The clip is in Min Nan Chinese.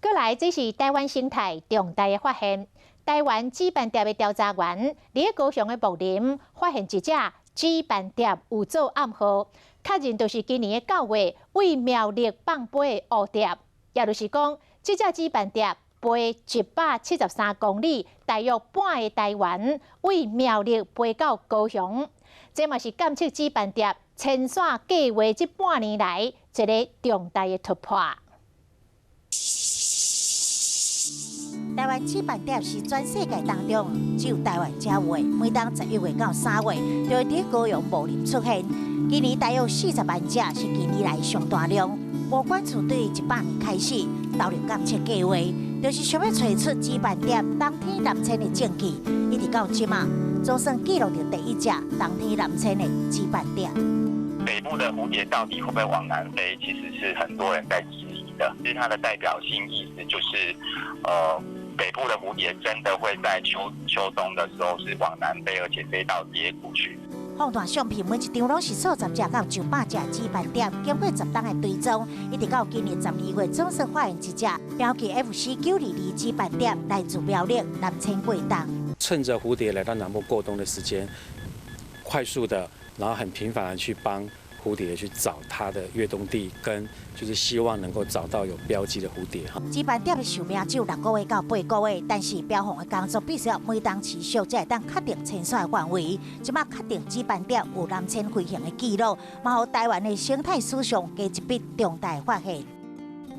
閣來，這是臺灣生態重大的發現。臺灣紫斑蝶的調查員佇高雄的木林發現一隻紫斑蝶有做暗號，確認就是今年的9月對苗栗放飛的蝴蝶，也就是講，這隻紫斑蝶飛173公里，大約半个臺灣，對苗栗飛到高雄。這嘛是監測紫斑蝶遷徙計劃這半年來一个重大的突破。臺灣紫斑蝶是全世界當中只有臺灣才有的，每當11月到3月就會佇高雄木林出現。今年大約40萬隻，是近年來上大量。物管處對100年開始投入監測計劃，就是想欲揣出紫斑蝶冬天南遷的證據。一直到這馬，總算記錄著第一隻冬天南遷的紫斑蝶。北部的蝴蝶到底會不會往南飛？其實是很多人在質疑的。其實它的代表性意思就是，北部的蝴蝶真的會在秋冬的時候是往南飛，而且飛到蝶谷去。放大相片，每一張攏是數十隻到上百隻紫斑蝶，經過10冬的追蹤，一直到今年12月，總算發現一隻標記 FC922紫斑蝶來自苗栗南遷過冬。趁着蝴蝶來到南部過冬的時間，快速的，然後很頻繁的去幫蝴蝶去找它的越冬地，跟就是希望能夠找到有標記的蝴蝶哈。紫斑蝶的壽命只有6個月到8個月，但是標訪的工作必須要每冬持續，才會當確定遷徙的範圍。這馬確定紫斑蝶有南遷飛行的記錄，嘛予臺灣的生態史上加一筆重大發現。